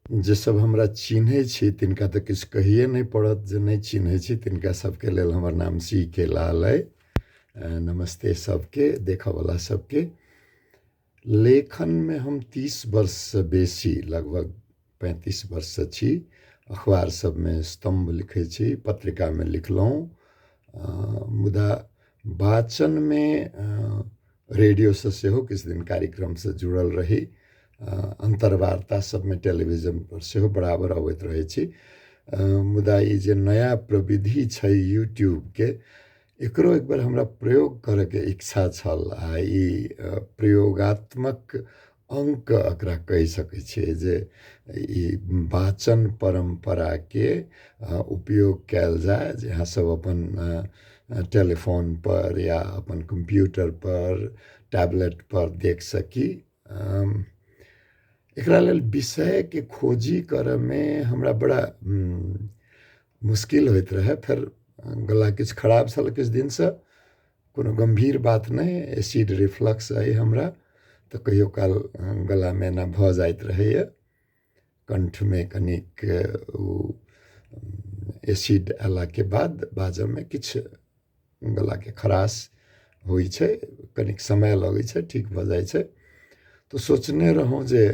जे सब हमरा चिन्है छी तिनका तऽ किछु कहिए नहि पड़त, जे नहि चिन्है छी तिनका सबके लेल हमर नाम सी के लाल अइ। नमस्ते सबके, देखऽवला सबके। लेखनमे हम 30 वर्षसँ बेसी, लगभग 35 वर्षसँ छी। अखबार सबमे स्तम्भ लिखै छी, पत्रिकामे लिखलहुँ, मुदा वाचनमे रेडियोसँ सेहो किछु दिन कार्यक्रमसँ जुड़ल रही। अन्तर्वार्ता सबमे टेलीविजन पर सेहो बराबर अबैत रहै छी। मुदा ई जे नया प्रविधि छै यूट्यूबके, एकरो एक बेर हमरा प्रयोग करैके इच्छा छल आ ई प्रयोगात्मक अङ्क एकरा कहि सकै छियै जे ई वाचन परम्पराके उपयोग कयल जाय, जे अहाँ सब अपन टेलीफोन पर या अपन कम्प्यूटर पर टैबलेट पर देख सकी। एकरा लेल विषयके खोजी करऽमे हमरा बड़ा मुश्किल होइत रहै। फेर गला किछु खराब छल किछु दिनसँ, कोनो गम्भीर बात नहि, एसिड रिफ्लक्स अइ हमरा, तऽ कहियो काल गलामे एना भऽ जाइत रहैए, कण्ठमे कनिक ओ एसिड अयलाके बाद बाजऽमे किछु गलाके खराश होइ छै, कनिक समय लगै छै, ठीक भऽ जाइ छै। तऽ सोचने रहौँ जे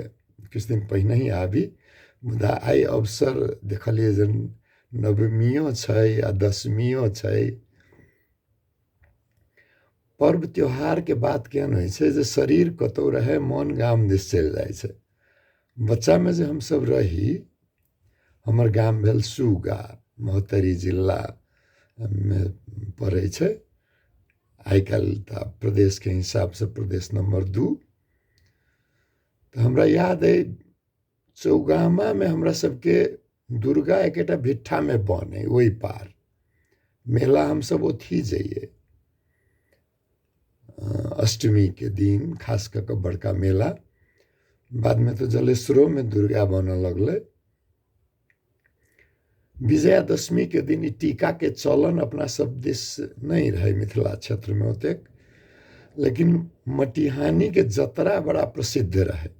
किछु दिन पहिनहि आबी, मुदा आइ अवसर देखलियै जे नवमियो छै आ दशमियो छै। पर्व त्योहारके बात केहन होइ छै जे शरीर कतहु रहै, मोन गाम दिस चलि जाइ छै। बच्चामे जे हमसब रही, हमर गाम भेल सुगा, महोत्तरी जिल्लामे पड़ै छै। आइ काल्हि तऽ प्रदेशके हिसाबसँ प्रदेश नम्बर 2। तऽ हमरा याद अइ चौगामामे हमरा सबके दुर्गा एकेटा भिट्ठामे बनै, ओहि पार मेला हमसब ओतहि जइयै। अष्टमीके दिन खास कऽ कऽ बड़का मेला। बादमे तऽ जलेश्वरोमे दुर्गा बनऽ लगलै। विजयादशमीके दिन ई टीकाके चलन अपना सब दिस नहि रहै मिथिला क्षेत्रमे ओतेक, लेकिन मटिहानीके जतरा बड़ा प्रसिद्ध रहै।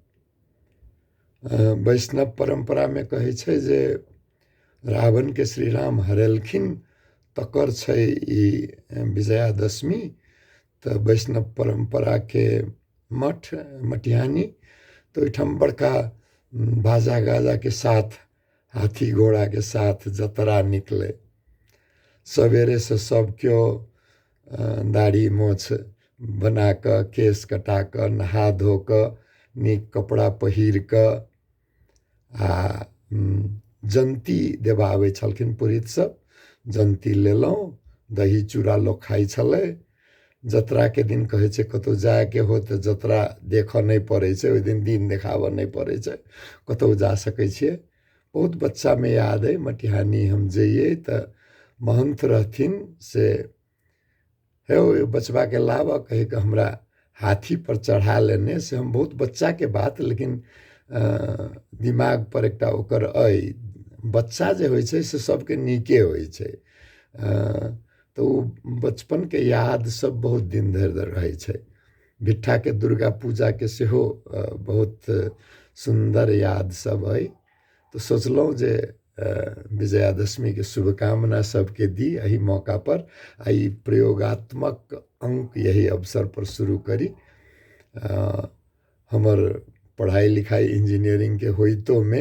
वैष्णव परम्परामे कहै छै जे रावणके श्री राम हरेलखिन तकर छै ई विजयादशमी। तऽ वैष्णव परम्पराके मठ मटिहानी, तऽ ओहिठाम बड़का बाजा गाजाके साथ हाथी घोड़ाके साथ जतरा निकले। सवेरेसँ सब केओ दाढ़ी मोछ बना कऽ, केश कटा कऽ, नहा धो कऽ, नीक कपड़ा पहिर कऽ आ जन्ती देबऽ आबै छलखिन पुरोहित सब। जन्ती लेलहुँ, दही चूड़ा लोक खाइ छलै। जतराके दिन कहै छै कतहु जायके हो तऽ जतरा देखऽ नहि पड़ै छै, ओहि दिन दिन देखाबऽ नहि पड़ै छै, कतहु जा सकै छियै। बहुत बच्चामे याद अइ मटिहानी हम जइयै तऽ महन्थ रहथिन, से हे ओ बचबाके लाबऽ कहिके हमरा हाथी पर चढ़ा लेने। से हम बहुत बच्चाके बात, लेकिन दिमाग पर एकटा ओकर अइ, बच्चा जे होइ छै से सबके नीके होइ छै, तऽ ओ बचपनके याद सब बहुत दिन धरि रहै छै। भिट्ठाके दुर्गा पूजाके सेहो बहुत सुन्दर याद सब अइ। तऽ सोचलहुँ जे विजयादशमीके शुभकामना सबके दी एहि मौका पर, आ ई प्रयोगात्मक अङ्क यही अवसर पर शुरू करी। हमर पढ़ाइ लिखाइ इंजीनियरिंगके होइतोमे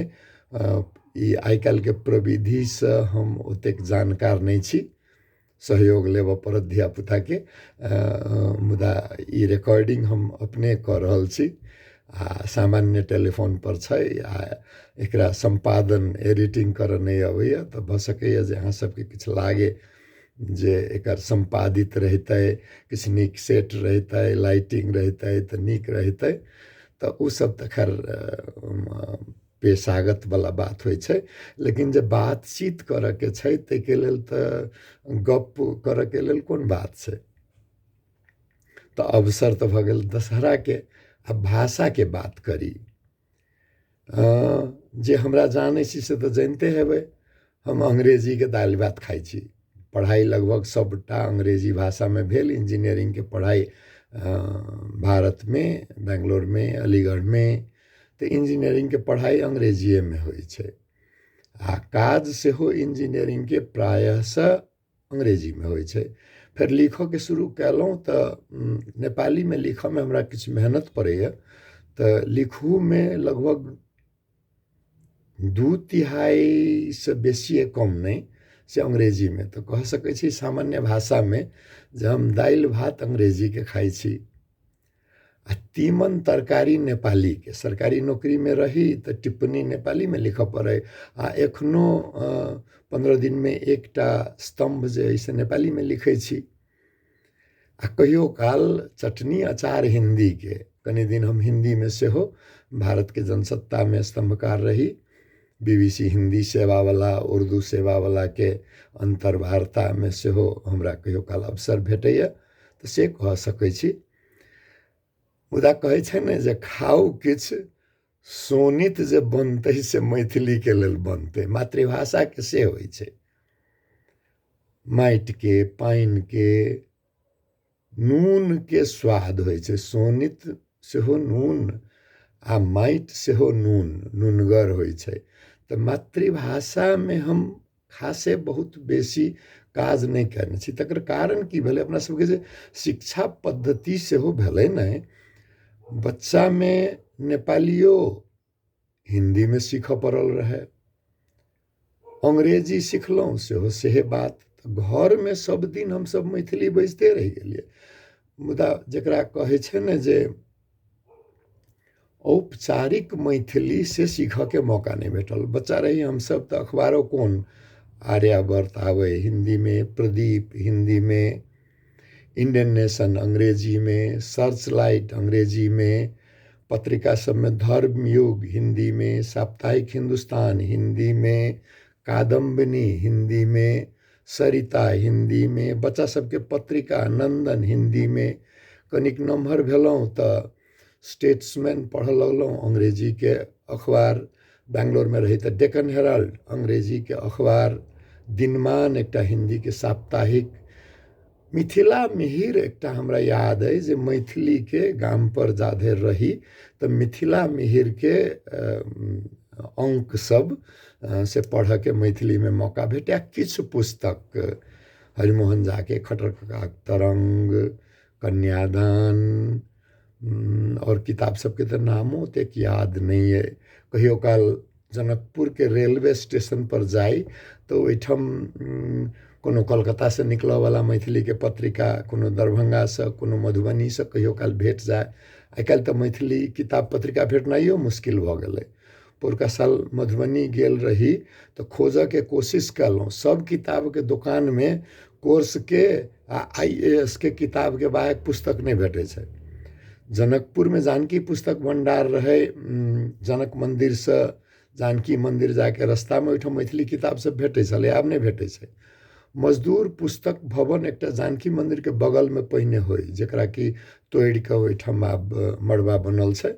ई आइ काल्हिके प्रविधिसँ हम ओतेक जानकार नहि छी, सहयोग लेबऽ पड़त धियापुताके। मुदा ई रिकॉर्डिंग हम अपने कऽ रहल छी आ सामान्य टेलीफोन पर छै आ एकरा सम्पादन एडिटिंग करऽ नहि अबैया, तऽ भऽ सकैया जे अहाँ सबके किछु लागे जे एकर सम्पादित रहितै, किछु नीक सेट रहितै, लाइटिंग रहितै तऽ नीक रहितै। तऽ ओसब तऽ खैर पेशागत वाला बात होइ छै, लेकिन जे बातचीत करऽके छै ताहिके लेल तऽ गप करऽके लेल कोन बात छै। तऽ अवसर तऽ भऽ गेल दशहराके। आब भाषाके बात करी। जे हमरा जानै छी से तऽ जानिते हेबै, हम अंग्रेजीके दालि भात खाइ छी। पढ़ाइ लगभग सबटा अंग्रेजी भाषामे भेल। इंजीनियरिंगके पढ़ाइ भारतमे, बेंगलोरमे, अलीगढ़मे, तऽ इंजीनियरिंगके पढ़ाइ अंग्रेजिएमे होइ छै आ काज सेहो इंजीनियरिंगके प्रायः अंग्रेजीमे होइ छै। फेर लिखऽके शुरू कयलहुँ तऽ नेपालीमे लिखऽमे हमरा किछु मेहनत पड़ैया, तऽ लिखूमे लगभग 2/3 बेसिए कम नहि से अंग्रेजीमे। तऽ कह सकै छी सामान्य भाषामे जे हम दालि भात अंग्रेजीके खाइ छी आ तीमन तरकारी नेपालीके। सरकारी नौकरीमे रही तऽ टिप्पणी नेपालीमे लिखऽ पड़ै आ एखनो 15 दिनमे एकटा स्तम्भ जे अइ से नेपालीमे लिखै छी। आ कहियो काल चटनी अचार हिन्दीके। कनि दिन हम हिन्दीमे सेहो भारतके जनसत्तामे स्तम्भकार रही, BBC Hindi सेवावला उर्दू सेवावलाके अन्तर्वार्तामे सेहो हमरा कहियो काल अवसर भेटैया, तऽ से कह सकै छी। मुदा कहै छै ने जे खाउ किछु शोणित जे बनतै से मैथिलीके लेल बनतै, मातृभाषाके से होइ छै। माटिके पानिके नूनके स्वाद होइ छै, शोणित सेहो नून आ माटि सेहो नून, नूनगर होइ छै। तऽ मातृभाषामे हम खासे बहुत बेसी काज नहि कयने छी। तकर कारण की भेलै, अपना सबके जे शिक्षा पद्धति सेहो भेलै ने, बच्चामे नेपालियो हिन्दीमे सीखऽ पड़ल रहै, अंग्रेजी सिखलहुँ सेहो सेहे बात। घरमे सब दिन हमसब मैथिली बजिते रहि गेलियै। मुदा जकरा कहै छै ने जे औपचारिक मैथिली से सीखऽके मौका नहि भेटल। बच्चा रही हमसब तऽ अखबारो कोन आर्यावर्त आबै, हिन्दीमे प्रदीप, हिन्दीमे इंडियन नेशन, अंग्रेजीमे सर्च लाइट, अंग्रेजीमे पत्रिका सबमे धर्मयुग, हिन्दीमे साप्ताहिक हिन्दुस्तान, हिन्दीमे कादम्बिनी, हिन्दीमे सरिता, हिन्दीमे बच्चा सबके पत्रिका नन्दन, हिन्दीमे। कनिक नमहर भेलहुँ तऽ स्टेट्समैन पढ़ऽ लगलहुँ, अंग्रेजीके अखबार। बैंगलोरमे रही तऽ डेक्कन हेराल्ड अंग्रेजीके अखबार, दिनमान एकटा हिन्दीके साप्ताहिक, मिथिला मिहिर एकटा हमरा याद अइ जे मैथिलीके गामपर जाधरि रही तऽ मिथिला मिहिरके अङ्क सब से पढ़ऽके मैथिलीमे मौका भेटय। किछु पुस्तक हरिमोहन झाके खटर ककाक तरङ्ग, कन्यादान आओर किताब सबके तऽ नामो ओतेक याद नहि अइ। कहियो काल जनकपुरके रेलवे स्टेशन पर जाइ तऽ ओहिठाम कोनो कलकत्तासँ निकलऽवला मैथिलीके पत्रिका, कोनो दरभङ्गासँ, कोनो मधुबनीसँ कहियो काल भेट जाय। आइ काल्हि तऽ मैथिली किताब पत्रिका भेटनाइयो मुश्किल भऽ गेलै। पोरका साल मधुबनी गेल रही तऽ खोजऽके कोशिश कयलहुँ, सब किताबके दोकानमे कोर्सके आ IAS के किताबके बाहेक पुस्तक नहि भेटै छै। जनकपुरमे जानकी पुस्तक भण्डार रहै, जनक मन्दिरसँ जानकी मन्दिर जाके रस्तामे ओहिठाम मैथिली किताब सब भेटै छलै, आब नहि भेटै छै। मजदूर पुस्तक भवन एकटा जानकी मन्दिरके बगलमे पहिने होइ, जकरा कि तोड़िकऽ ओहिठाम आब मड़बा बनल छै,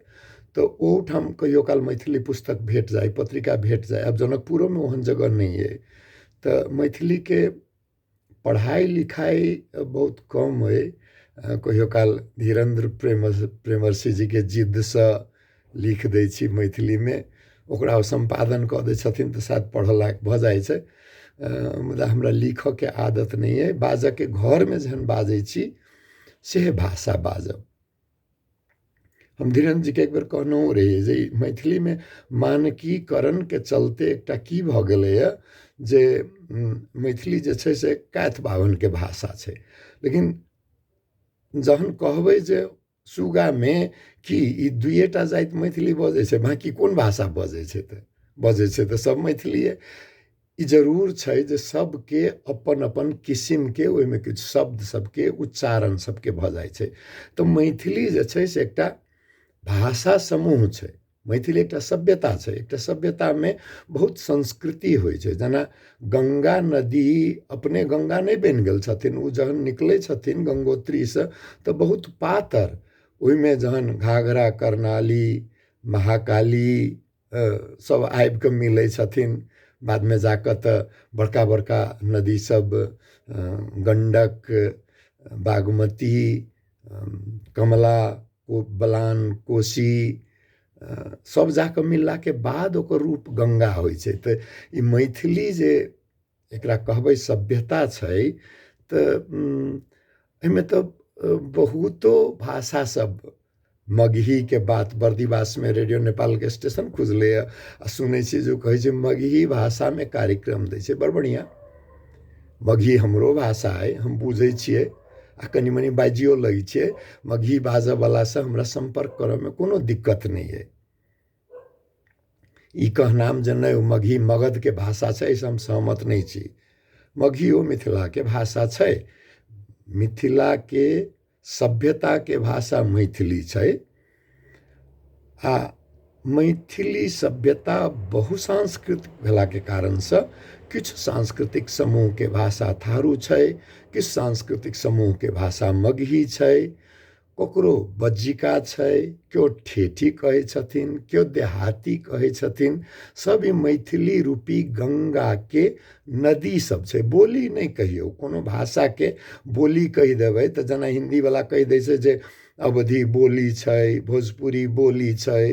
तऽ ओहूठाम कहियो काल मैथिली पुस्तक भेट जाइ, पत्रिका भेट जाइ। आब जनकपुरोमे ओहन जगह नहि अइ। तऽ मैथिलीके पढ़ाइ लिखाइ बहुत कम अइ। कहियो काल धीरेन्द्र प्रेमर्षि जीके जिद्दसँ लिख दै छी मैथिलीमे, ओकरा ओ सम्पादन कऽ दै छथिन तऽ शायद पढ़ऽ लायक भऽ जाइ छै। मुदा हमरा लिखऽके आदत नहि अइ। बाजऽके घरमे जहन बाजै छी सेहे भाषा बाजब। हम धीरेन्द्र जीके एक बेर कहनहुँ रहियै जे मैथिलीमे मानकीकरणके चलते एकटा की भऽ गेलैए जे मैथिली जे छै से काथि बाभनके भाषा छै, लेकिन जहन कहबै जे सुगामे कि ई दुइएटा जाति मैथिली बजै छै, बाँकी कोन भाषा बजै छै, तऽ बजै छै तऽ सब मैथिलीए। ई जरूर छै जे सबके अपन अपन किसिमके ओहिमे किछु शब्द सबके उच्चारण सबके भऽ जाइ छै। तऽ मैथिली जे छै से एकटा भाषा समूह छै, मैथिली एकटा सभ्यता छै। एकटा सभ्यतामे बहुत संस्कृति होइ छै। जेना गंगा नदी अपने गंगा नहि बनि गेल छथिन, ओ जहन निकलै छथिन गंगोत्रीसँ तऽ बहुत पातर, ओहिमे जहन घाघरा, करनाली, महाकाली सब आबिकऽ मिलै छथिन। बादमे जाकऽ तऽ बड़का बड़का नदी सब गण्डक, बागमती, कमला, बलान, कोशी, सब जाकऽ मिललाके बाद ओकर रूप गङ्गा होइ छै। तऽ ई मैथिली जे एकरा कहबै सभ्यता छै, तऽ एहिमे तऽ बहुतो भाषा सब, मगहीके बात बर्दिवासमे रेडियो नेपालके स्टेशन खुजलैए आ सुनै छियै जे ओ कहै छै मगही भाषामे कार्यक्रम दै छै, बड़ बढ़िआँ। मगही हमरो भाषा अइ, हम बुझै छियै आ कनि मनि बाजियो लै छियै। मगही बाजऽवलासँ हमरा सम्पर्क करऽमे कोनो दिक्कत नहि अइ। ई कहनाम जे नहि ओ मगही मगधके भाषा छै, एहिसँ हम सहमत नहि छी। मगहियो मिथिलाके भाषा छै, मिथिलाके सभ्यताके भाषा मैथिली छै आ मैथिली सभ्यता बहुसांस्कृतिक भेलाके कारणसँ किछु सांस्कृतिक समूहके भाषा थारू छै, किछु सांस्कृतिक समूहके भाषा मगही छै, ककरो बज्जिका छै, केओ ठेठी कहै छथिन, केओ देहाती कहै छथिन। सब ई मैथिली रूपी गङ्गाके नदी सब छै। बोली नहि कहियौ, कोनो भाषाके बोली कहि देबै तऽ जेना हिन्दीवला कहि दै छै जे अवधी बोली छै, भोजपुरी बोली छै,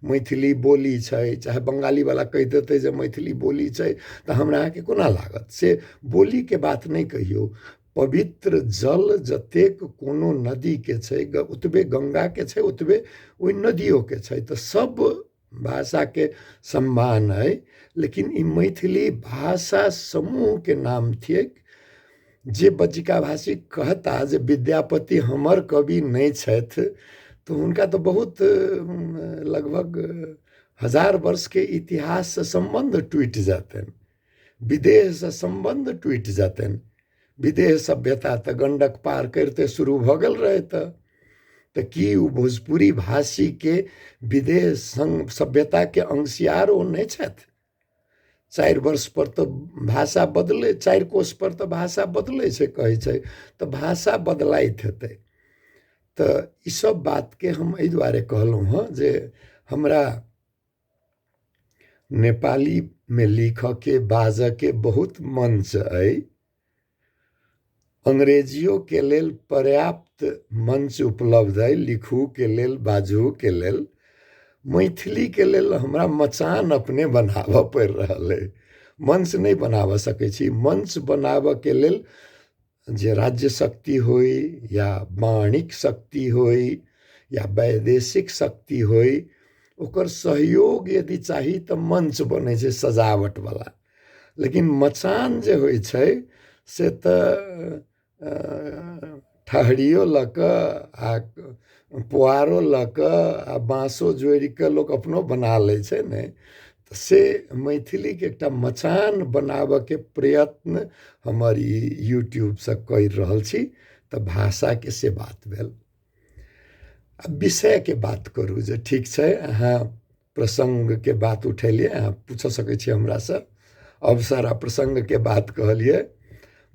मैथिली बोली छै, चाहे बंगालीवला कहि देतै जे मैथिली बोली छै, तऽ हमरा अहाँके कोना लागत? से बोलीके बात नहि कहियौ। पवित्र जल जतेक कोनो नदीके छै ओतबे गङ्गाके छै, ओतबे ओहि नदियोके छै। तऽ सब भाषाके सम्मान अइ, लेकिन ई मैथिली भाषा समूहके नाम थिक। जे बज्जिका भाषी कहता जे विद्यापति हमर कवि नहि छथि, तऽ हुनका तऽ बहुत लगभग 1000 वर्षके इतिहाससँ सम्बन्ध टूटि जेतनि, विदेहसँ सम्बन्ध टूटि जेतनि। विदेह सभ्यता तऽ गण्डक पार करिते शुरू भऽ गेल रहै, तऽ की ओ भोजपुरी भाषीके विदेह सभ्यताके अंशियार ओ नहि छथि? 4 वर्ष पर तऽ भाषा बदलै, 4 कोश पर तऽ भाषा बदलै छै कहै छै, तऽ भाषा बदलाइत हेतै। तऽ ईसब बातके हम एहि दुआरे कहलहुँ हँ जे हमरा नेपालीमे लिखऽके बाजऽके बहुत मंच अइ, अंग्रेजियोके लेल पर्याप्त मंच उपलब्ध अइ लिखूके लेल बाजूके लेल। मैथिलीके लेल हमरा मचान अपने बनाबऽ पड़ि रहल अइ, मंच नहि बनाबऽ सकै छी। मंच बनाबऽके लेल जे राज्य शक्ति होइ या वाणिक शक्ति होइ या वैदेशिक शक्ति होइ, ओकर सहयोग यदि चाही तऽ मंच बनै छै सजावटवला। लेकिन मचान जे होइ छै से तऽ ठहरियो लऽ कऽ आ पुआरो लऽ कऽ आ बाँसो जोड़िकऽ लोक अपनो बना लै छै ने। तऽ से मैथिलीके एकटा मचान बनाबऽके प्रयत्न हमर ई यूट्यूबसँ करि रहल छी। तऽ भाषाके से बात भेल। आ विषयके बात करू जे ठीक छै, अहाँ प्रसङ्गके बात उठेलियै, अहाँ पूछ सकै छी हमरासँ। अवसर आ प्रसङ्गके बात कहलियै,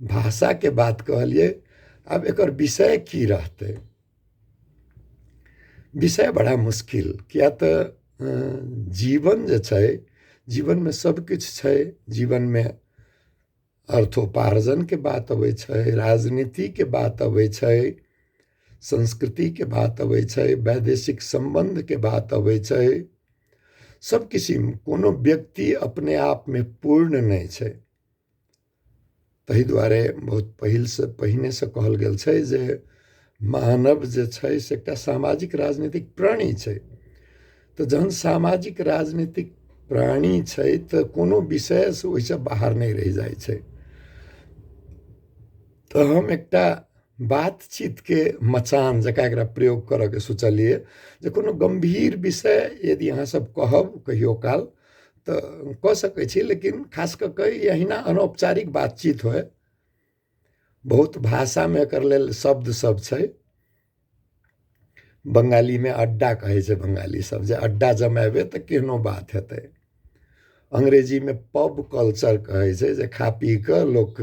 भाषाके बात कहलियै, आब एकर विषय की रहतै? विषय बड़ा मुश्किल, किया तऽ जीवन जे छै, जीवनमे सब किछु छै। जीवनमे अर्थोपार्जनके बात अबै छै, राजनीतिके बात अबै छै, संस्कृतिके बात अबै छै, वैदेशिक सम्बन्धके बात अबै छै। सब किसिम कोनो व्यक्ति अपने आपमे पूर्ण नहि छै। ताहि दुआरे बहुत पहिनेसँ कहल गेल छै जे मानव जे छै से एकटा सामाजिक राजनीतिक प्राणी छै। तऽ जहन सामाजिक राजनीतिक प्राणी छै तऽ कोनो विषय ओहिसँ बाहर नहि रहि जाइ छै। तऽ हम एकटा बातचीतके मचान जकाँ एकरा प्रयोग करऽके सोचलियै जे कोनो गम्भीर विषय यदि अहाँ सब कहब कहियो काल तऽ कऽ सकै छी, लेकिन खास कऽ कऽ अहिना अनौपचारिक बातचीत होइ। बहुत भाषामे एकर लेल शब्द सब छै। बंगालीमे अड्डा कहै छै बंगाली सब, जे अड्डा जमेबै तऽ केहनो बात हेतै। अंग्रेजीमे पब कल्चर कहै छै, जे खा पी कऽ लोक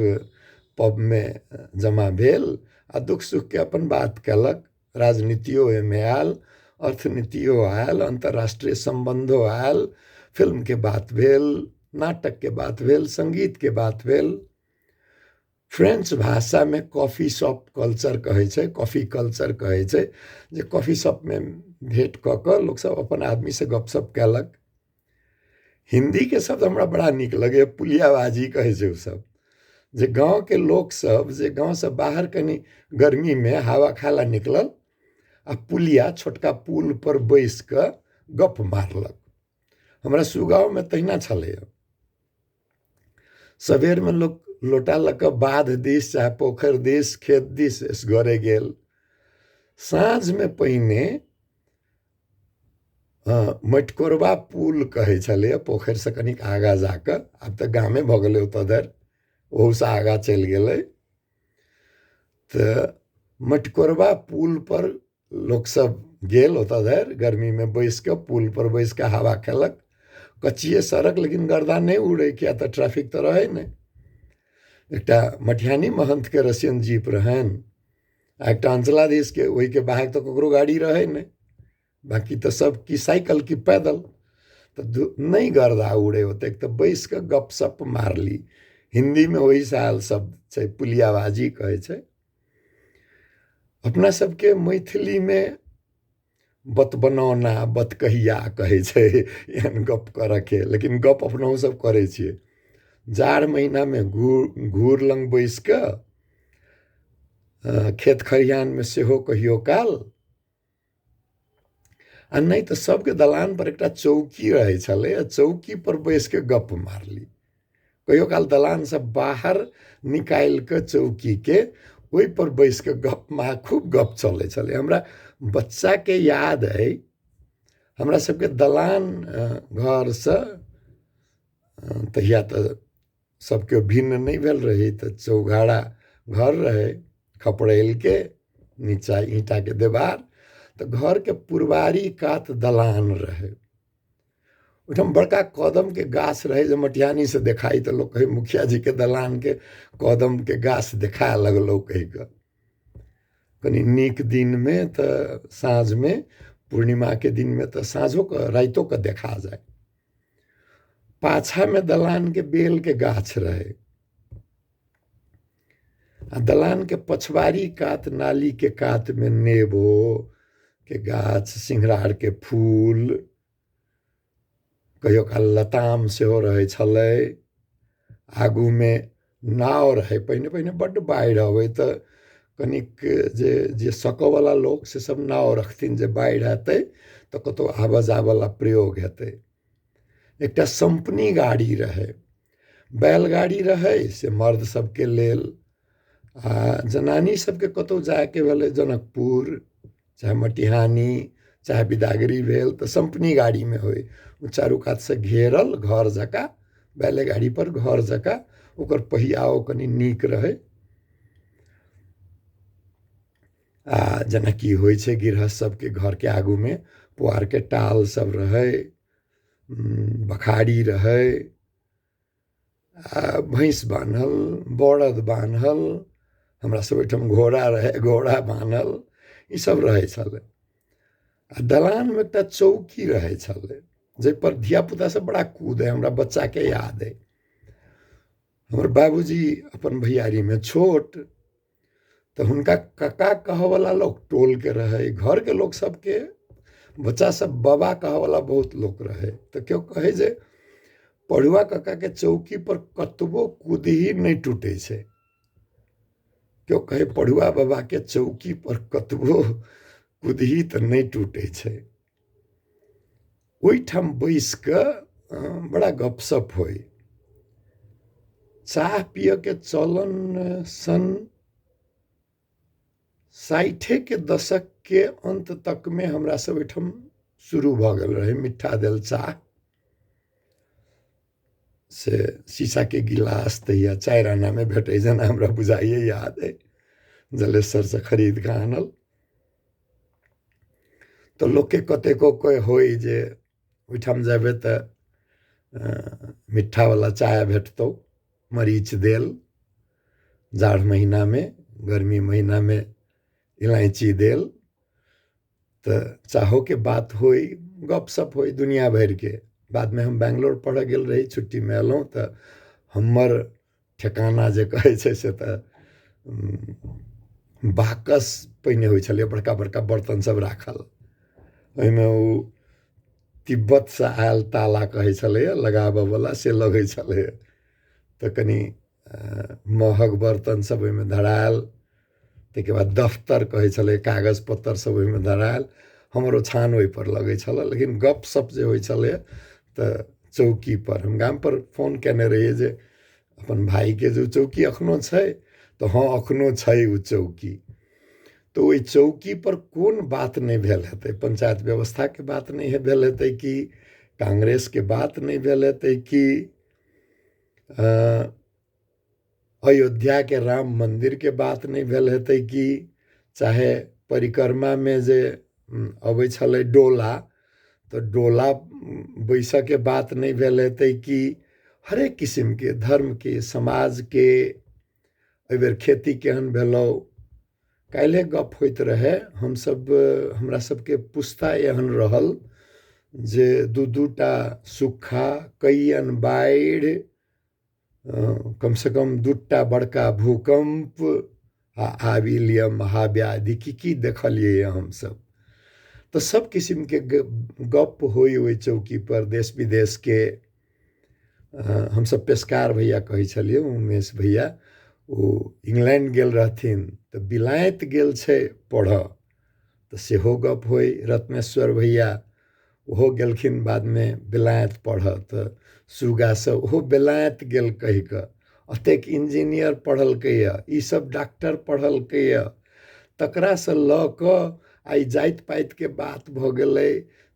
पबमे जमा भेल आ दुःख सुखके अपन बात केलक। राजनीतियो एहिमे आयल, अर्थनीतियो आयल, अन्तर्राष्ट्रीय सम्बन्धो आयल, फिल्मके बात भेल, नाटकके बात भेल, सङ्गीतके बात भेल। फ्रेंच भाषामे कॉफी शॉप कल्चर कहै छै, कॉफी कल्चर कहै छै, जे कॉफी शॉपमे भेँट कऽ कऽ लोकसब अपन आदमीसँ गपशप कयलक। हिन्दीके शब्द हमरा बड़ा नीक लगैए, पुलियाबाजी कहै छै ओसब, जे गाँवके लोकसब जे गाँवसँ बाहर कनि गर्मीमे हवा खाय लए निकलल आ पुलिया छोटका पुलपर बैस कऽ गप मारलक। हमरा सुगाँवमे तहिना छलैए। सबेरमे लोक लोटा लऽ कऽ बाध दिस चाहे पोखरि दिस खेत दिस एसगरे गेल। साँझमे पहिने मटिकोरबा पुल कहै छलैए, पोखरिसँ कनिक आगाँ जाकऽ, आब तऽ गामे भऽ गेलै ओतऽ धरि, ओहूसँ आगाँ चलि गेलै। तऽ मटिकोरबा पुलपर लोकसब गेल ओतऽ धरि, गर्मीमे बैस कऽ पुलपर बैस कऽ हवा खेलक। कच्चिए सड़क, लेकिन गर्दा नहि उड़ै, किया तऽ ट्रैफिक तऽ रहै नहि। एकटा मटिहानी महन्थके रसियन जीप रहनि आ एकटा अंचलाधीशके, ओहिके बाहर तऽ ककरो गाड़ी रहै नहि, बाँकी तऽ सब की साइकिल की पैदल। तऽ नहि गर्दा उड़े ओतेक, तऽ बैस कऽ गपशप मारली। हिन्दीमे ओहिसँ आयल शब्द छै, पुलियाबाजी कहै छै। अपना सबके मैथिलीमे बतबनौना बतकहिया कहै छै एहन गप करऽके, लेकिन गप अपनहु सब करै छियै। जाड़ महिनामे घूर लग बैस कऽ खेत खरिहानमे सेहो कहियो काल, आ नहि तऽ सबके दलान पर एकटा चौकी रहै छलै, आ चौकी पर बैस कऽ गप मारली। कहियो काल दलानसँ बाहर निकालि कऽ चौकीके ओहिपर बैस कऽ गप मार, खूब गप चलै छलै। हमरा बच्चाके याद अइ, हमरा सबके दलान घरसँ तहिया तऽ सबके भिन्न नहि भेल रहै, तऽ चौघारा घर रहै खपड़ैलके, नीचा ईंटाके देवार, तऽ घरके पुरबारी कात दलान रहै। ओहिठाम बड़का कदमके गाछ रहै जे मटिहानीसँ देखाइ, तऽ लोक कहै मुखिया जीके दलानके कदमके गाछ देखाय लगलौ कहि कऽ। कनि नीक दिनमे तऽ साँझमे, पूर्णिमाके दिनमे तऽ साँझोके रातिओके देखा जाय। पाछामे दलानके बेलके गाछ रहै, आ दलानके पछबारी कात नालीके कातमे नेबोके गाछ, सिंघरारके फूल, कहियो काल लताम सेहो रहै छलै। आगूमे नाव रहै। पहिने पहिने बड्ड बाढ़ि अबै तऽ कनिक जे जे सकऽवला लोक से सब नाव रखथिन, जे बाढ़ि हेतै तऽ कतहु आबऽ जाबऽ प्रयोग हेतै। एकटा सम्पनी गाड़ी रहै, बैलगाड़ी रहै से मर्द सबके लेल, आ जनानी सबके कतहु जायके भेलै जनकपुर चाहे मटिहानी चाहे बिदागरी भेल तऽ सम्पनी गाड़ीमे होइ। ओ चारू कातसँ घेरल घर जकाँ, बैलेगाड़ी पर घर जकाँ, ओकर पहियाओ कनि नीक रहै। आ जेनाकि होइ छै गृहस्थ सबके घरके आगूमे पुआरके टाल सब रहै, बखारी रहै, आ भैंस बान्हल, बरद बान्हल, हमरा सब ओहिठाम घोड़ा रहै, घोड़ा बान्हल, ईसब रहै छलै। आ दलानमे एकटा चौकी रहै छलै जाहिपर धियापुता सब बड़ा कूदै। हमरा बच्चाके याद अइ, हमर बाबूजी अपन भैयारीमे छोट, तऽ हुनका कका कहऽवला लोक टोलके रहै, घरके लोक सबके बच्चा सब बाबा कहऽवला बहुत लोक रहै। तऽ केओ कहै जे पढ़ुआ ककाके चौकी पर कतबो कुदही नहि टूटै छै। केओ कहै पढ़ुआ बाबाके चौकी पर कतबो कुदही तऽ नहि टूटै छै। ओहिठाम बैस कऽ बड़ा गपशप होइ। चाह पियऽके चलन सन 60के दशकके अन्त तकमे हमरा सब ओहिठाम शुरू भऽ गेल रहै। मिठ्ठा देल चाह से शीशाके गिलास तहिया 4 आनामे भेटै जेना हमरा बुझाइए, याद अइ, जलेसरसँ खरीद कऽ आनल। तऽ लोकके कतेको कोइ होइ जे ओहिठाम जेबै तऽ मिठ्ठावला चाय भेटतौ, मरीच देल, जाड़ महिनामे, गर्मी महिनामे इलायची देल। तऽ चाहोके बात होइ, गपशप होइ दुनिया भरिके। बादमे हम बैंगलोर पढ़ऽ गेल रही, छुट्टीमे एलहुँ तऽ हमर ठेकाना जे कहै छै से तऽ बाकस पहिने होइ छलै, बड़का बड़का बर्तन सब राखल। ओहिमे ओ तिब्बतसँ आयल ताला कहै छलैए लगाबऽवला से लगै छलैए। तऽ कनि महग बर्तन सब ओहिमे धरायल। ताहिके बाद दफ्तर कहै छलै, कागज पत्तर सब ओहिमे धरायल। हमर ओछान ओहिपर लगै छलै, लेकिन गपशप जे होइ छलैए तऽ चौकीपर। हम गामपर फोन केने रहियै जे अपन भाइके जे चौकी एखनो छै, तऽ हँ एखनो छै ओ चौकी। तऽ ओहि चौकीपर कोन बात नहि भेल हेतै? पञ्चायत व्यवस्थाके बात नहि भेल हेतै कि कांग्रेसके बात नहि भेल हेतै कि अयोध्याके राम मन्दिरके बात नहि भेल हेतै कि चाहे परिक्रमामे जे अबै छलै डोला, तऽ डोला बैसऽके बात नहि भेल हेतै कि हरेक किसिमके धर्मके समाजके। एहिबेर खेती केहन भेलौ, काल्हिए गप होइत रहै। हमसब हमरा सबके पुस्ता एहन रहल जे दू दूटा सुखा, कईयन बाढ़ि, कमसँ कम दूटा बड़का भूकम्प आ आबि लिअ महाव्याधि, की की देखलियै हमसब। तऽ सब किसिमके गप होइ ओहि चौकीपर देश विदेशके। हमसब पेशकार भैया कहै छलियै, उमेश भैया, ओ इंग्लैंड गेल रहथिन तऽ बिलायत गेल छै पढ़ऽ, तऽ सेहो गप होइ। रत्नेश्वर भैया ओहो गेलखिन बादमे बिलायत पढ़ऽ, तऽ सुगा सब ओहो बेलायत गेल कहि कऽ। अतेक इंजीनियर पढ़लकैए, ई सब डॉक्टर पढ़लकैए, तकरासँ लऽ कऽ आइ जाति पातिके बात भऽ गेलै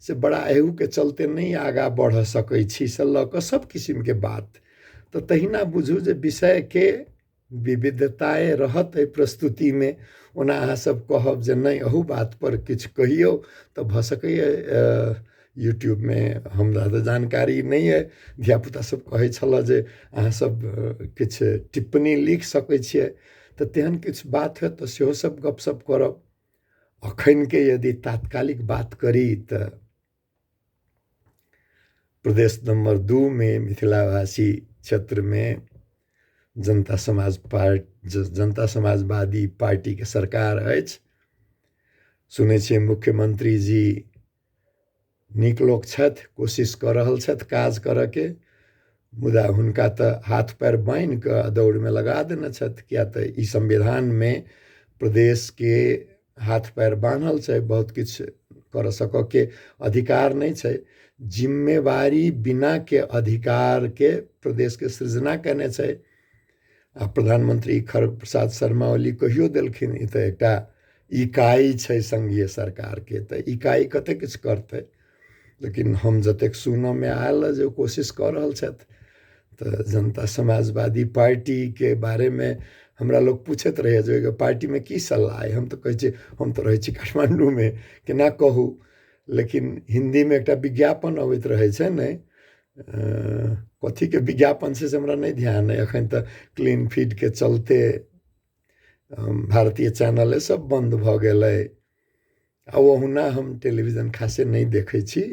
से बड़ा एहूके चलते नहि आगाँ बढ़ सकै छी, से लऽ कऽ सब किसिमके बात। तऽ तहिना बुझू जे विषयके विविधताए रहत एहि प्रस्तुतिमे। ओना अहाँ सब कहब जे नहि अहू बातपर किछु कहियौ, तऽ भऽ सकैए यूट्यूबमे हमरा तऽ जानकारी नहि अइ, धियापुता सब कहै छलऽ जे अहाँ सब किछु टिप्पणी लिख सकै छियै, तऽ तेहन किछु बात होयत तऽ सेहो सब गपशप करब। अखनके यदि तात्कालिक बात करी तऽ प्रदेश नंबर 2 में मिथिलावासी क्षेत्रमे जनता समाज पार्टी, जनता समाजवादी पार्टीके सरकार अछि। सुनै छियै मुख्यमंत्री जी नीक लोक छथि, कोशिश कऽ रहल छथि काज करऽके, मुदा हुनका तऽ हाथ पैर बान्हि कऽ दौड़मे लगा देने छथि, किया तऽ ई संविधानमे प्रदेशके हाथ पैर बान्हल छै, बहुत किछु कर सकऽके अधिकार नहि छै। जिम्मेवारी बिना के अधिकार के प्रदेश के सृजना केने छै। आ प्रधानमंत्री खड़ग प्रसाद शर्मा ओली कहियो देलखिन ई तऽ एकटा इकाइ छै संघीय सरकारके, तऽ इकाइ कते किछु करतै। लेकिन हम जतेक सुनऽमे आयल जे कोशिश कऽ रहल छथि। तऽ जनता समाजवादी पार्टीके बारेमे हमरा लोक पूछैत रहैए जे ओहिके पार्टीमे की सलाह अइ, हम तऽ कहै छियै हम तऽ रहै छी काठमाण्डूमे, केना कहू। लेकिन हिन्दीमे एकटा विज्ञापन अबैत रहै छै ने, कथीके विज्ञापन छै से हमरा नहि ध्यान अइ एखन, तऽ क्लीन फीडके चलते भारतीय चैनले सब बन्द भऽ गेलै। आ ओहुना हम टेलीविजन खासे नहि देखै छी,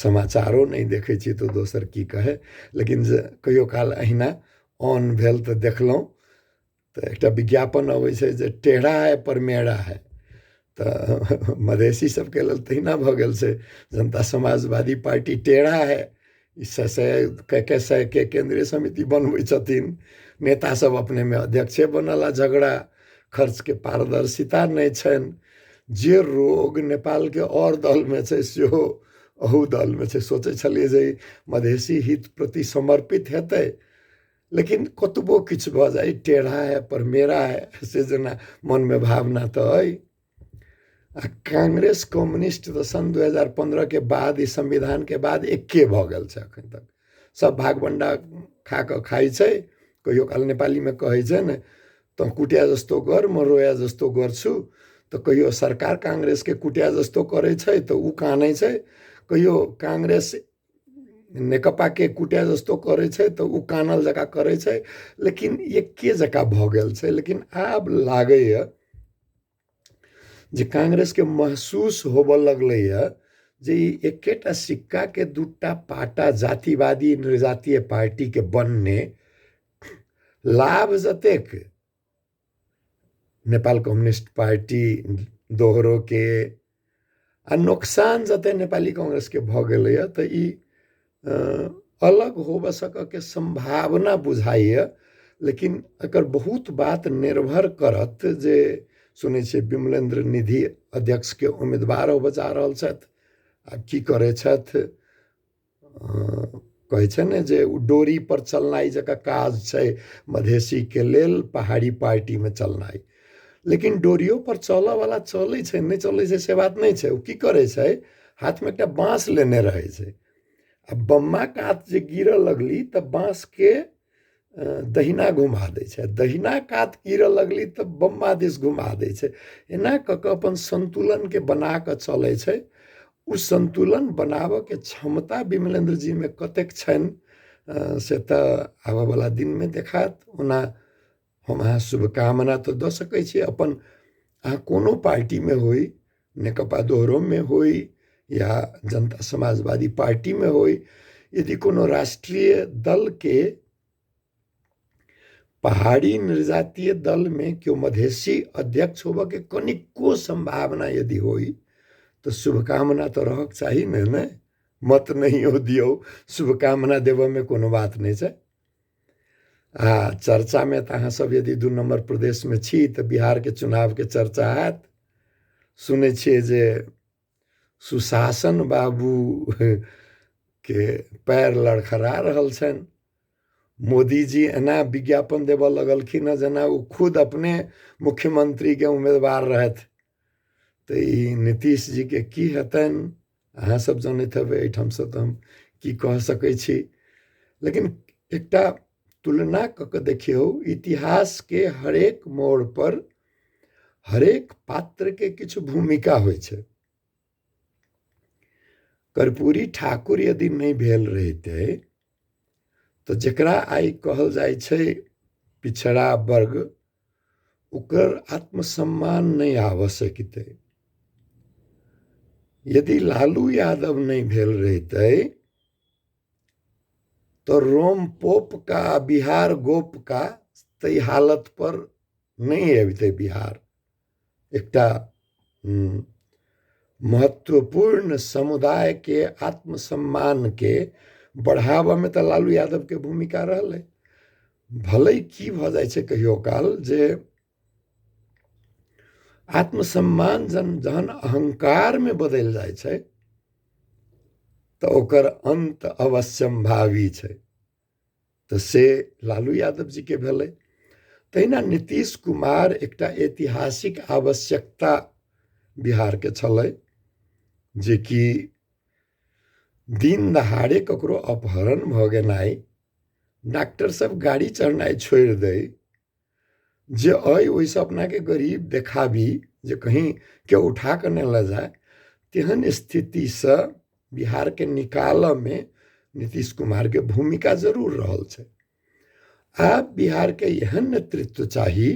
समाचारो नहि देखै छी, तऽ दोसर की कहै। लेकिन जे कहियो काल अहिना ऑन भेल तऽ देखलहुँ, तऽ एकटा विज्ञापन अबै छै जे टेढ़ा है पर मेढ़ा है। तऽ मधेसी सबके लेल तहिना भऽ गेल छै, जनता समाजवादी पार्टी टेढ़ा है, ई सए सए के केंद्रीय समिति बनबै छथिन, नेता सब अपनेमे अध्यक्षे बनल आ झगड़ा, खर्चके पारदर्शिता नहि छनि। जे रोग नेपालके आओर दलमे छै सेहो अहू दलमे छै। सोचै छलियै जे मधेसी हित प्रति समर्पित हेतै, लेकिन कतबो किछु भऽ जाइ, टेढ़ा है पर मेरा है, से जेना मनमे भावना तऽ अइ। आ कांग्रेस कम्युनिस्ट तऽ सन् 2015 के बाद ई संविधानके बाद एके भऽ गेल छै। एखन तक सब भागबण्डा खा कऽ खाइ छै। कहियो काल नेपालीमे कहै छै ने, तऽ कुटिया जस्तो गर म रोया जस्तो गर्छु। तऽ कहियो सरकार कांग्रेसके कुटिया जस्तो करै छै तऽ उ कानै छै, कहियो कांग्रेस नेकपाके कुटिया जस्तो करै छै तऽ उ कानल जकाँ करै छै, लेकिन एके जकाँ भऽ गेल छै। लेकिन आब लागैए जे कांग्रेसके महसूस होबऽ लगलैए जे ई एकेटा सिक्काके दूटा पाटा जातिवादी नृजातीय पार्टीके बनने लाभ जतेक नेपाल कम्युनिस्ट पार्टी दोहरोके आ नोकसान जते नेपाली कांग्रेसके भऽ गेलैए तऽ ई अलग होबऽ सकऽके सम्भावना बुझाइए। लेकिन एकर बहुत बात निर्भर करत जे सुनै छियै विमलेन्द्र निधि अध्यक्षके उम्मीदवार होबऽ जा रहल छथि, आ की करै छथि। कहै छै ने जे ओ डोरी पर चलनाइ जकाँ काज छै मधेशीके लेल पहाड़ी पार्टीमे चलनाइ, लेकिन डोरियो पर चलऽवला चलै छै, नहि चलै छै से बात नहि छै। ओ की करै छै, हाथमे एकटा बाँस लेने रहै छै, आ बम्मा कात जे गिरऽ लगली तऽ बाँसके दहिना घुमा दै छै, दहिना कात गिरऽ लगली तऽ बम्मा दिस घुमा दै छै। एना कऽ कऽ अपन सन्तुलनके बना कऽ चलै छै। ओ सन्तुलन बनाबऽके क्षमता विमलेन्द्र जीमे कतेक छनि से तऽ आबऽवला दिनमे देखायत। ओना हम अहाँ शुभकामना तऽ दऽ सकै छी, अपन अहाँ कोनो पार्टीमे होइ, नेकपा दोहरोमे होइ या जनता समाजवादी पार्टीमे होइ, यदि कोनो राष्ट्रीय दलके पहाड़ी नृजातीय दलमे केओ मधेशी अध्यक्ष होबऽके कनिको सम्भावना यदि होइ तऽ शुभकामना तऽ रहक चाही ने। ने मत नहियो दियौ, शुभकामना देबऽमे कोनो बात नहि छै। आ चर्चामे तऽ अहाँ सब यदि 2 नम्बर प्रदेशमे छी तऽ बिहारके चुनावके चर्चा हैत। सुनै छियै जे सुशासन बाबू के पैर लड़खड़ा रहल छनि। मोदीजी एना विज्ञापन देबऽ लगलखिन हँ जेना ओ खुद अपने मुख्यमंत्रीके उम्मीदवार रहथि। तऽ ई नीतीश जीके की हेतनि अहाँ सब जनैत हेबै, एहिठामसँ तऽ हम की कह सकै छी। लेकिन एकटा तुलना कऽ कऽ देखियौ, इतिहासके हरेक मोड़ पर हरेक पात्रके किछु भूमिका होइ छै। कर्पूरी ठाकुर यदि नहि भेल रहितै तऽ जकरा आइ कहल जाइ छै पिछड़ा वर्ग, ओकर आत्मसम्मान नहि आबऽ सकितै। यदि लालू यादव नहि भेल रहितै तऽ रोम पोप का बिहार गोप का ताहि हालत पर नहि अबितै बिहार। एकटा महत्वपूर्ण समुदायके आत्मसम्मानके बढ़ाबऽमे तऽ लालू यादवके भूमिका रहलै। भले की भऽ जाइ छै कहियो काल जे आत्मसम्मान जहन अहंकारमे बदलि जाइ छै तऽ ओकर अन्त अवश्यंभावी छै। तऽ से लालू यादव जीके भेलै। तहिना नीतीश कुमार एकटा ऐतिहासिक आवश्यकता बिहारके छलै, जेकि दिन दहाड़े ककरो अपहरण भऽ गेनाइ, डॉक्टर सब गाड़ी चढ़नाइ छोड़ि दै, जे अइ ओहिसँ अपनाके गरीब देखाबी जे कहीं केओ उठा कऽ नहि लऽ जाय, तेहन स्थितिसँ बिहारके निकालऽमे नीतीश कुमारके भूमिका जरूर रहल छै। आब बिहारके एहन नेतृत्व चाही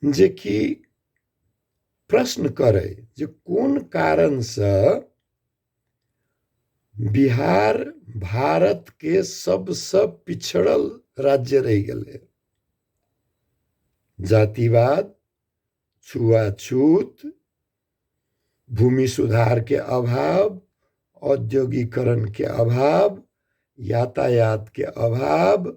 जेकि प्रश्न करै जे कोन कारणसँ बिहार भारत के सबसँ पिछड़ल राज्य रहि गेलै। जातिवाद, छुआछूत, भूमि सुधार के अभाव, औद्योगिकरण के अभाव, यातायात के अभाव,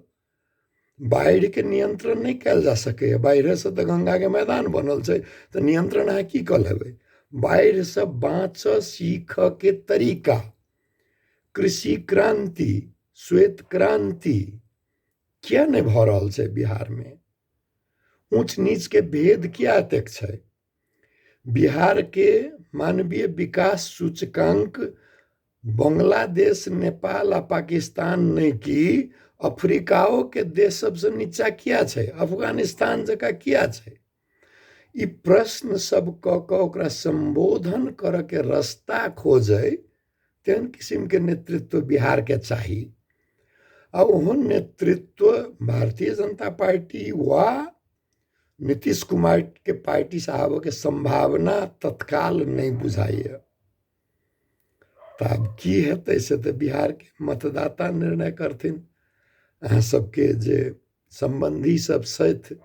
बाढ़ि के नियंत्रण नहि कयल जा सकैए। बाढ़िसँ तऽ गंगाके मैदान बनल छै, तऽ नियंत्रण अहाँ की कऽ लेबै। बाढ़िसँ बाँचऽ सीखऽ के तरीका, कृषि क्रांति, श्वेत क्रांति किया नहि भऽ रहल छै बिहारमे? ऊँच नीच के भेद किया एतेक छै? बिहार के मानवीय विकास सूचकांक बांग्लादेश, नेपाल आ पाकिस्तान नहि की अफ्रीकाओ के देश सबसँ नीचा किया छै? अफगानिस्तान जकाँ किया छै? ई प्रश्न सब कऽ कऽ ओकरा सम्बोधन करऽ के रास्ता खोजै तेहन किसिमके नेतृत्व बिहारके चाही। आ ओहन नेतृत्व भारतीय जनता पार्टी वा नीतीश कुमार के पार्टी से आबऽके सम्भावना तत्काल नहि बुझाइए। तऽ आब की हेतै से तऽ बिहारके मतदाता निर्णय करथिन। अहाँ सबके जे सम्बन्धी सब छथि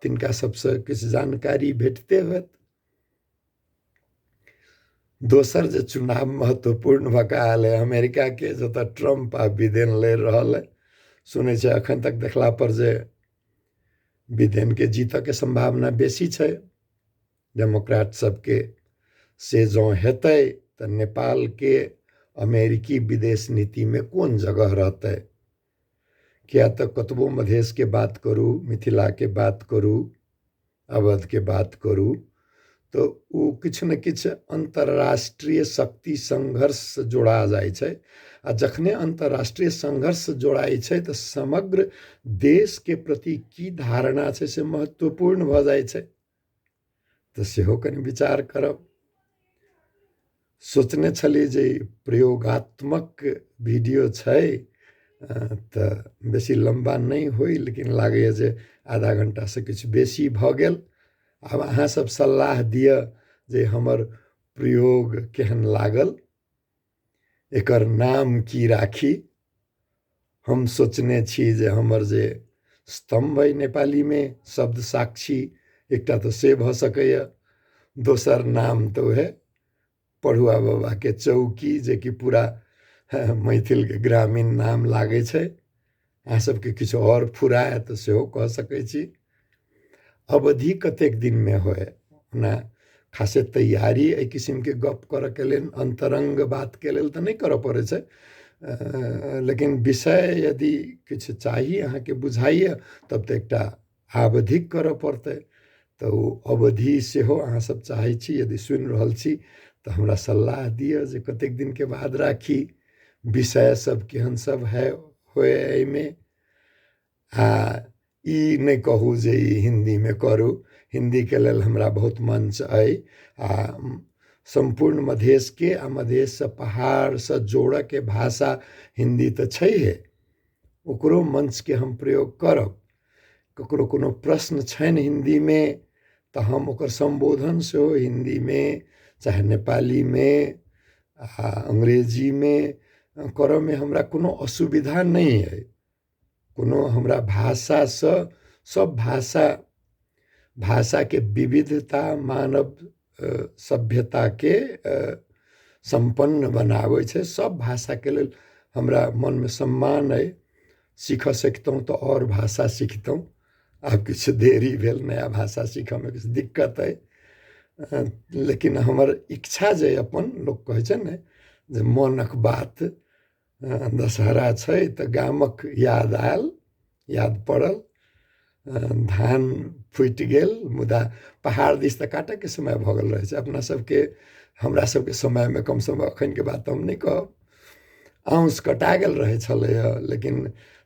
तिनका सबसँ किछु जानकारी भेटते होयत। दोसर जे चुनाव महत्वपूर्ण भऽ कऽ आयल अइ अमेरिकाके, जतऽ ट्रम्प आ बिदेन लड़ि रहल अइ, सुनै छै एखन तक देखला पर जे बिदेनके जीतऽके सम्भावना बेसी छै डेमोक्रेट सबके। से जँ हेतै तऽ नेपालके अमेरिकी विदेश नीतिमे कोन जगह रहतै? किया तऽ कतबो मधेशके बात करू, मिथिलाके बात करू, अवधके बात करू, तऽ ओ किछु ने किछु अन्तर्राष्ट्रीय शक्ति संघर्ष जोड़ा जाइ छै। आ जखने अन्तर्राष्ट्रीय संघर्ष जोड़ाइ छै तऽ समग्र देशके प्रति की धारणा छै से महत्वपूर्ण भऽ जाइ छै। तऽ सेहो कनि विचार करब। सोचने छली जे प्रयोगात्मक वीडियो छै तऽ बेसी लम्बा नहि होइ, लेकिन लागैए जे आधा घण्टासँ किछु बेसी भऽ गेल। आब अहाँ सब सलाह दिअ जे हमर प्रयोग केहन लागल, एकर नाम की राखी। हम सोचने छी जे हमर जे स्तम्भ अइ नेपालीमे शब्द साक्षी, एकटा तऽ से भऽ सकैए, दोसर नाम तऽ उएह पढ़ुआ बाबाके चौकी, जेकि पूरा मैथिलके ग्रामीण नाम लागै छै। अहाँ सबके किछु आओर फुराए तऽ सेहो कह सकै छी। अवधि कतेक दिनमे होय, ओना खासे तैयारी एहि किसिमके गप करऽके लेल, अन्तरङ्ग बातके लेल तऽ नहि करऽ पड़ै छै, लेकिन विषय यदि किछु चाही अहाँके बुझाइए तब तऽ एकटा आवधिक करऽ पड़तै। तऽ ओ अवधि सेहो अहाँ सब चाहै छी, यदि सुनि रहल छी तऽ हमरा सलाह दिअ जे कतेक दिनके बाद राखी, विषय सब केहन सब है होय एहिमे। आ ई नहि कहू जे ई हिन्दीमे करू, हिन्दीके लेल हमरा बहुत मंच अइ आ सम्पूर्ण मधेशके आ मधेशसँ पहाड़सँ जोड़ऽके भाषा हिन्दी तऽ छैहे, ओकरो मंचके हम प्रयोग करब। ककरो कोनो प्रश्न छनि हिन्दीमे तऽ हम ओकर सम्बोधन सेहो हिन्दीमे चाहे नेपालीमे आ अंग्रेजीमे करऽमे हमरा कोनो असुविधा नहि अइ। कोनो हमरा भाषासँ सब भाषाके विविधता मानव सभ्यताके सम्पन्न बनाबै छै। सब भाषाके लेल हमरा मनमे सम्मान अइ। सीखऽ सकितहुँ तऽ आओर भाषा सिखतहुँ, आब किछु देरी भेल, नया भाषा सीखऽमे किछु दिक्कत अइ, लेकिन हमर इच्छा जे अपन लोक कहै छै ने जे मनक बात, दशहरा छै तऽ गामक याद आयल, याद पड़ल, धान फुटि गेल, मुदा पहाड़ दिस तऽ काटऽके समय भऽ गेल रहै छै। अपना सबके हमरा सबके समयमे कमसँ कम एखनके बात हम नहि कहब, आउस कटा गेल रहै छलैए लेकिन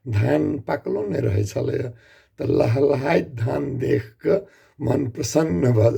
धान पाकलो नहि रहै छलैए, तऽ लहलहाइत धान देख कऽ मन प्रसन्न भऽ